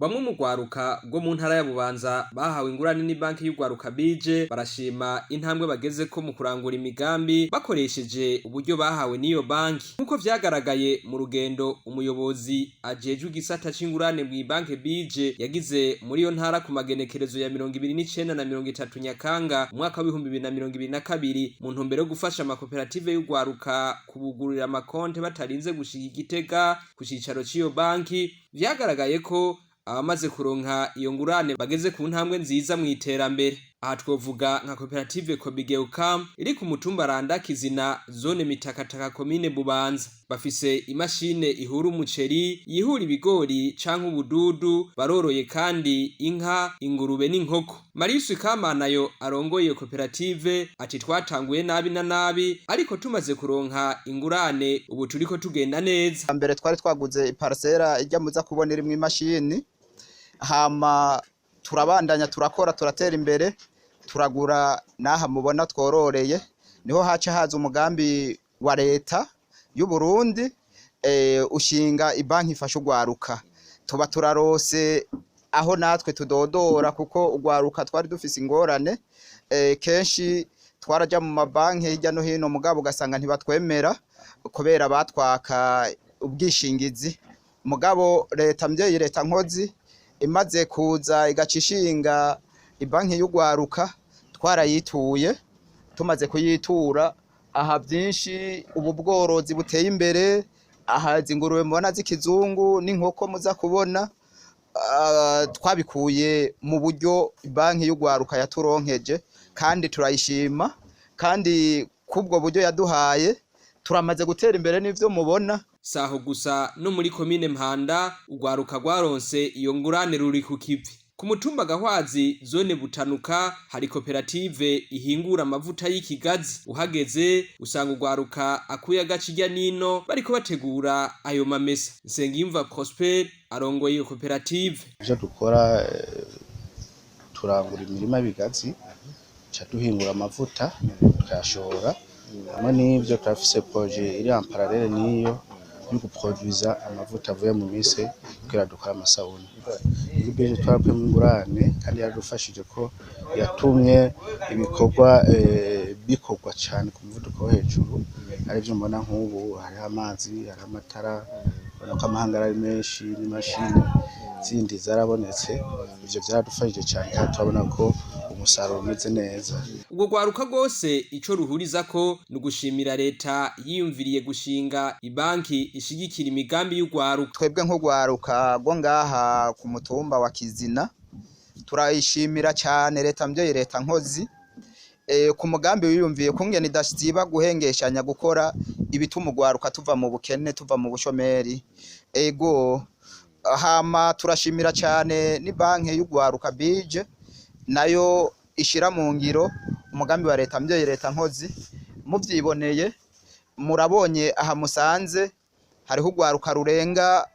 Bamwe mu rwaruka rwo mu ntara ya Bubanza bahawe ingurane ni banki y'urwaruka bije barashima intambwe bageze ko mu kurangura imigambi bakoresheje uburyo bahawe n'iyo banki. Nkuko vyagaragaye mu rugendo umuyobozi ajejwe igisata c'ingurane mu banki bije yagize muri iyo ntara ku magenekerezo ya 29 na 30 Nyakanga umwaka wa 2022 mu ntumbero yo gufasha amakoperative y'urwaruka kubugururira amakonte batarinze gushiga Igitega ku cicaro c'iyo banki, vyagaragaye ko abamaze kuronka iyo ngurane bageze ku ntambwe nziza mu iterambere. Aha twovuga nka koperative Kobigeucam iri ku mutumba Randa Kizina, zone Mitakataka, komine Bubanza. Bafise imashine ihura umuceri, yihura ibigori canke ubududu, baroroye kandi inka, ingurube n'inkoko. Marius Kamanayo arongoye iyo koperative ati: "Twatanguye nabi na nabi, ariko tumaze kuronka ingurane ubu turiko tugenda neza." Mbere twari twaguze iparcelle ijya muza kubona irimwo imashini, hama turabandanya turakora, turatera imbere, turagura n'aha mubona twororeye. Niho haca haza umugambi wa leta y'u Burundi ushinga ibanki ifasha urwaruka, tuba turarose aho natwe tudodora, kuko urwaruka twari dufise ingorane. Kenshi twaraja mu mabanki hirya no hino, mugabo ugasanga ntibatwemera kubera batwaka ubwishingizi. Mugabo leta mvyeyi, leta nkozi, imaze kuza igaca ishinga ibanki y'urwaruka, twarayituye. Tumaze kuyitura, aha byinshi ubu bworozi buteye imbere. Aha izi ngurube mubona z'ikizungu n'inkoko muza kubona, twabikuye mu buryo banki y'urwaruka yaturonkeje, kandi turayishima. Kandi kubwo buryo yaduhaye turamaze gutera imbere n'ivyo mubona. Saho gusa, no muri komine Mpanda urwaruka rwaronse iyo ngurane ruri ku kivi. Ku mutumba Gahwazi, zone Butanuka, hari koperative ihingura amavuta y'ikigazi. Uhageze usanga urwaruka akuye agace irya nino bariko bategura ayo mamesa. Nsengiyumva Prosper arongoye iyo koperative. Ivyo dukora, turangura imirima y'ibigazi, ca duhingura amavuta tukayashora. Hamwe n'ivyo turafise projet iri en parallèle n'iyo yo guproduiza amavuta avuye mu mise kugira dukore amasabuni. Muri BG twarakuyemwo ingurane kandi yaradufashije ko yatumye ibikorwa bikorwa cane ku muvuduko wo hejuru, arivyo mbona nk'ubu hariho amazi, hariho amatara, ubona ko amahangara ari menshi n'imashini zindi zarabonetse. Ivyo vyaradufashije cane kandi turabona ko umusaruro umeze neza. Ubwo rwaruka rwose ico ruhurizako ni ugushimira leta yiyumviriye gushinga ibanki ishigikira imigambi y'urwaruka. Twebwe nk'urwaruka rwo ngaha ku mutumba wa Kizina turayishimira cyane leta mvyeyi, leta nkozi, ku mugambi wiyumviye kungene idasiba guhengeshanya gukora ibituma urwaruka tuva mu bukene, tuva mu bushomeri. Ego, hama turashimira cyane ni banki y'urwaruka bije nayo ishira mu ngiro umugambi wa leta mvyeyi, leta nkozi. Muvyiboneye, murabonye aha musanze hariho urwaruka rurenga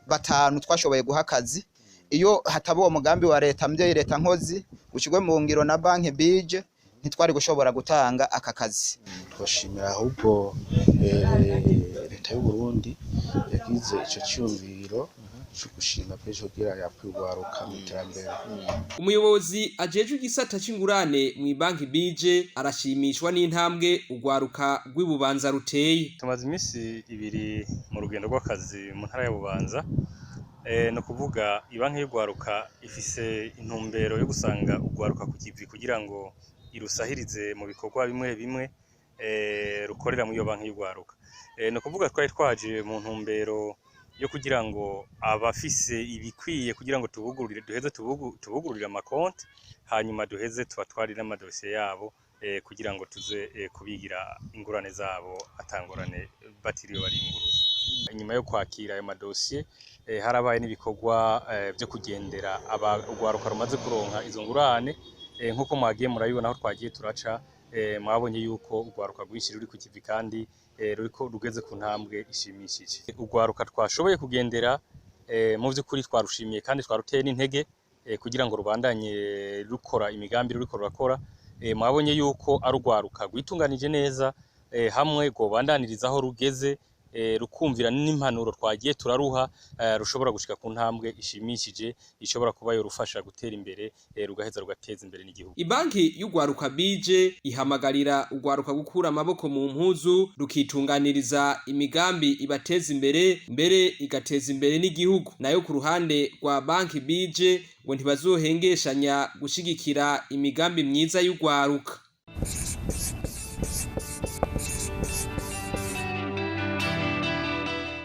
batanu twashoboye guha akazi. Iyo hataba uwo mugambi wa leta mvyeyi, leta nkozi, ushyirwe mu ngiro na banki bije, ntitwari gushobora gutanga aka kazi. Twashimira ahubwo leta y'u Burundi yagize ico ciyumviro co gushinga pejo kugira yakwiye urwaruka mu iterambere. Umuyobozi ajejwe igisata c'ingurane mu banki bije arashimishwa n'intambwe urwaruka rw'ibubanza ruteye. Tumaze iminsi 2 mu rugendo rw'akazi mu ntara ya Bubanza. Ni ukuvuga ibanki y'urwaruka ifise intumbero yo gusanga urwaruka ku kivi kugira ngo irusahirize mu bikorwa bimwe bimwe rukorera muri iyo banki y'urwaruka. Ni ukuvuga twari twaje mu ntumbero yo kugira ngo abafise ibikwiye kugira ngo tubugururire, duheze tubugururire amakonti, hanyuma duheze tubatwarire n'amadosiye yabo kugira ngo tuze kubigira ingurane zabo atangorane batiriwe baringuruza. Inyuma yo kwakira ayo madosiye, harabaye n'ibikorwa vyo kugendera urwaruka rumaze kuronka izo ngurane. Nk'uko mwagiye murabibona aho twagiye turaca, mwabonye yuko urwaruka rwinshi ruri ku kivi kandi ruriko rugeze ku ntambwe ishimishije. Urwaruka twashoboye kugendera, mu vy'ukuri twarushimiye kandi twaruteye n'intege kugira ngo rubandanye rukora imigambi ruriko rurakora. Mwabonye yuko ari urwaruka rwitunganije neza, hamwe rwobandaniriza aho rugeze. rukumvira n'impanuro twagiye turaruha, rushobora gushika ku ntambwe ishimishije ishobora kuba yorufasha gutera imbere, rugaheza rugateza imbere n'igihugu. Ibanki y'ugwaruka bije ihamagarira ugwaruka gukura amaboko mu mpuzu, rukitunganiriza imigambi ibateza imbere, mbere igateza imbere n'igihugu. Nayo ku ruhande rwa banki bije ngo ntibazohengeshanya gushigikira imigambi myiza y'ugwaruka.